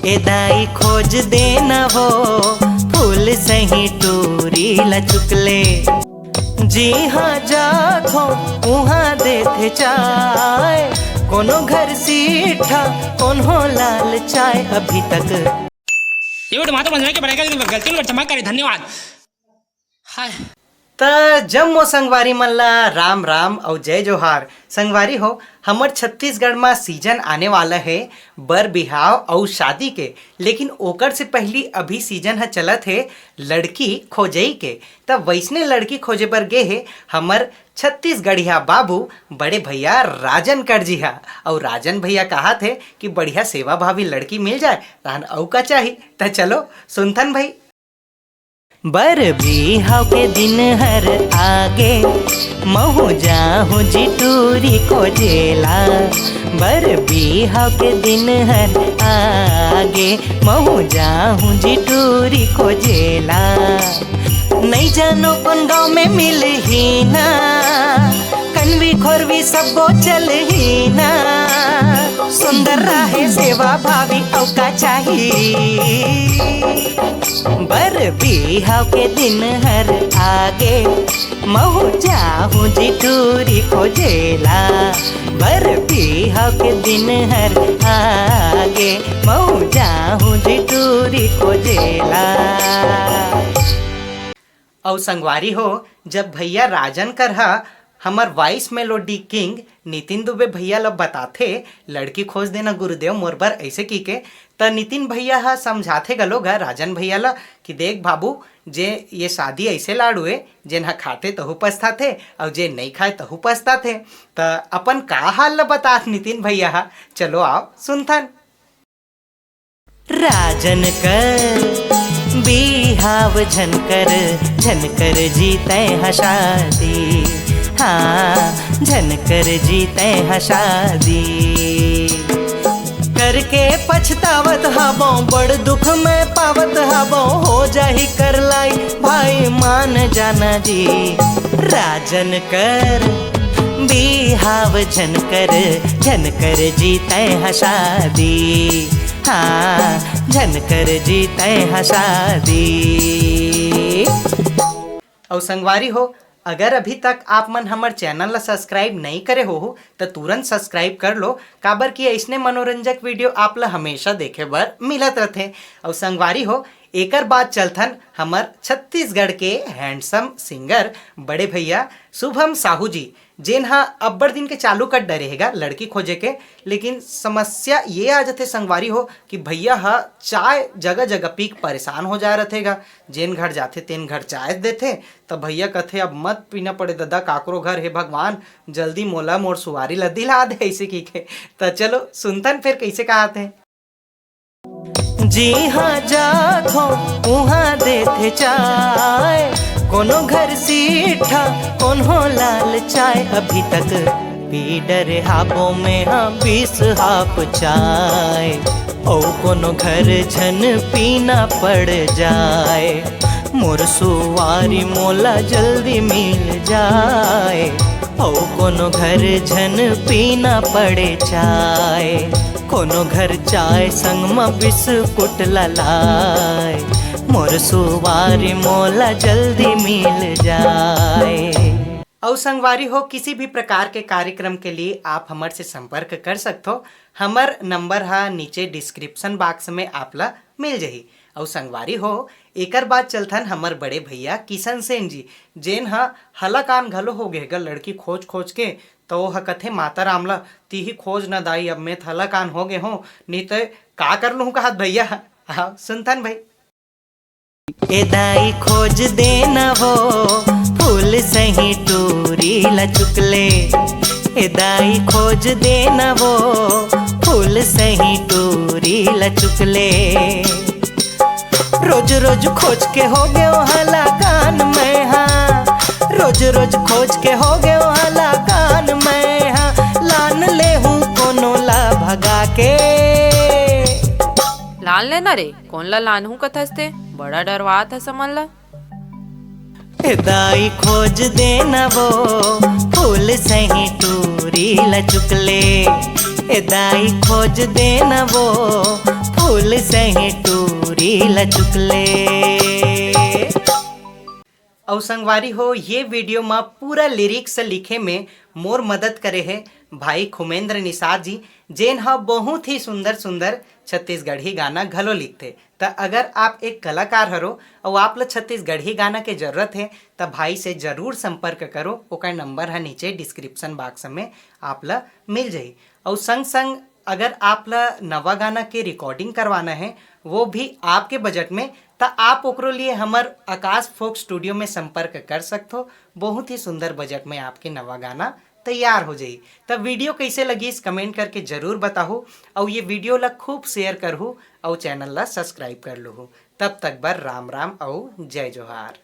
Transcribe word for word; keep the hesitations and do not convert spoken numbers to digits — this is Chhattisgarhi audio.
ए दाई खोज देना वो फूल सही टूरी लचुकले। जी हाँ जाथो उहाँ देथे चाय, कोनो घर सीठा कोनो लाल चाय। अभी तक ये बेटा माता बंधना के बड़ाई का गलती में क्षमा करे। धन्यवाद। हाय। त जम्मो संगवारी मन ला राम राम अउ जय जोहार। संगवारी हो, हमर छत्तीसगढ़ म सीजन आने वाला हे बर बिहाव अउ शादी के, लेकिन ओकर से पहिली अभी सीजन ह चलत हे लड़की खोजई के। त वइसने लड़की खोजे बर गे हे हमर छत्तीसगढ़िया बाबू बड़े भैया राजन कर जी हा। अउ राजन भैया कहत हे कि बढ़िया सेवा भावी लड़की मिल जाए तहन अउ का चाही। त चलो सुनथन भाई। बर बिहाव के दिन हर आगे, महू जाहूँ जी टूरी खोजेला। बर बिहाव के दिन हर आगे, महू जाहूँ जी टूरी खोजेला। नई जानो कोन गाँव में मिलही ना, कनवी खोरवी सब्बो चलही ना। सुंदर रहे सेवा भावी अउ का चाही। बर बिहाव के दिन हर आगे, महू जाहूँ जी टूरी खोजेला। बर बिहाव के दिन हर आगे, महू जाहूँ जी टूरी खोजेला। अउ संगवारी हो, जब भैया राजन कर ह हमर voice melody king Nitin Dubey भैया ल बताथे, लड़की खोज देना गुरुदेव मोर बर, ऐसे की के, त नितिन भैया ह समझाथे घलो ग राजन भैया ल कि देख बाबू, जे ये शादी ऐसे लाड़ू ए, जेन ह खाथे तहू पछताथे अउ जे नइ खाए तहू पछताथे। त अपन का हाल ल बताथ नितिन भैया ह, चलो आओ सुनथन। राजन कर बिहाव झन कर, झन कर जी तैं ह शादी, हाँ, झन कर जी तैं ह शादी। करके पछतावत हबो, बड़ दुख मैं पावत हबो, हो जाही कर लाई भाई मान जाना जी। राजन कर बिहाव झन कर, झन कर जी तैं ह शादी, हाँ, झन कर जी तैं ह शादी। अउ संगवारी हो, अगर अभी तक आप मन हमर चैनल ला सब्सक्राइब नई करे होहू, त तुरंत सब्सक्राइब कर लो, काबर कि अइसने मनोरंजक वीडियो आप ला हमेशा देखे बर मिलत रथे। अउ संगवारी हो, एकर बाद चलथन हमर छत्तीसगढ़ के हैंडसम सिंगर बड़े भैया शुभम साहू जी, जेन ह अब्बड़ दिन के चालू कर डरे हे गा लड़की खोजे के, लेकिन समस्या ये आ जथे संगवारी हो कि भैया ह चाय जगह जगह पी के परेशान हो जाए रथे गा। जेन घर जाथे तेन घर चाय देथे, त भैया कथे, "अब मत पीना पड़े ददा काकरो घर, हे भगवान, जल्दी मोला मोर सुवारी ला दिला दे," ऐसे की के। त चलो सुनथन फेर कैसे कहाथे। जी हाँ जाथो उहाँ देथे चाय, कोनो घर सीठा कोनो लाल चाय। अभी तक पी डरे हाबो में हाँ बीस हाप चाय, ओ कोनो घर झन पीना पड़ जाए, मोर सुवारी मोला जल्दी मिल जाए, ओ कोनो घर झन पीना पड़े चाय, कोनो घर चाय संग म बिस्कुट ललाय, मोर सुवारी मोला जल्दी मिल जाए। अउ संगवारी हो, किसी भी प्रकार के कार्यक्रम के लिए आप हमर से संपर्क कर सकथो। हमर नंबर ह नीचे डिस्क्रिप्शन बॉक्स में आप ला मिल जही। अउ संगवारी हो, एकर बाद चलथन हमर बड़े भैया किशन सेन जी, जेन ह हलाकान घलो हो गे गा लड़की खोज खोज के, त ओ ह कथे, "माता राम ला तिही खोज न दाई, अब मैं त हलाकान हो गे हों, नी त का कर लूँ?" कहत भैया। हाँ, सुनथन भाई। ए दाई खोज देना वो फूल सही टूरी लचुकले, ए दाई खोज देना वो फूल सही टूरी लचुकले। रोज रोज खोज के हो गयो हलाकान मैं हाँ, रोज रोज खोज के हो गयो हलाकान मैं हाँ, लान ले हूँ कोनो ला भगा के। लान लेना रे, कोन ला लानहूं कथस ते? बड़ा डरवात हस हमन ला। ए दाई खोज देना वो फूल सही टूरी लचुकले, ए दाई खोज देना वो फूल सहे टूरी ल चुकले। अउ संगवारी हो, ये वीडियो म पूरा लिरिक्स लिखे में मोर मदद करे हे भाई खुमेंद्र निषाद जी, जेन ह बहुत ही सुंदर सुंदर छत्तीसगढ़ी गाना घलो लिखथे। त अगर आप एक कलाकार हरो अउ आप ल छत्तीसगढ़ी गाना के जरूरत हे, त भाई से जरूर संपर्क करो। ओकर नंबर ह नीचे डिस्क्रिप्शन बॉक्स में आप ल मिल जाही। अउ संग संग अगर आप ल नवा गाना के रिकॉर्डिंग करवाना है, वो भी आपके बजट में, त आप ओकरो लिए हमर आकाश फोक स्टूडियो में संपर्क कर सकथो। बहुत ही सुंदर बजट में आपके नवा गाना तैयार हो जाई। त वीडियो कैसे लगिस, कमेंट करके जरूर बताहू, अउ ये वीडियो ला खूब शेयर करहू, अउ चैनल ला सब्सक्राइब कर लूहू। तब तक बर राम राम अउ जय जोहार।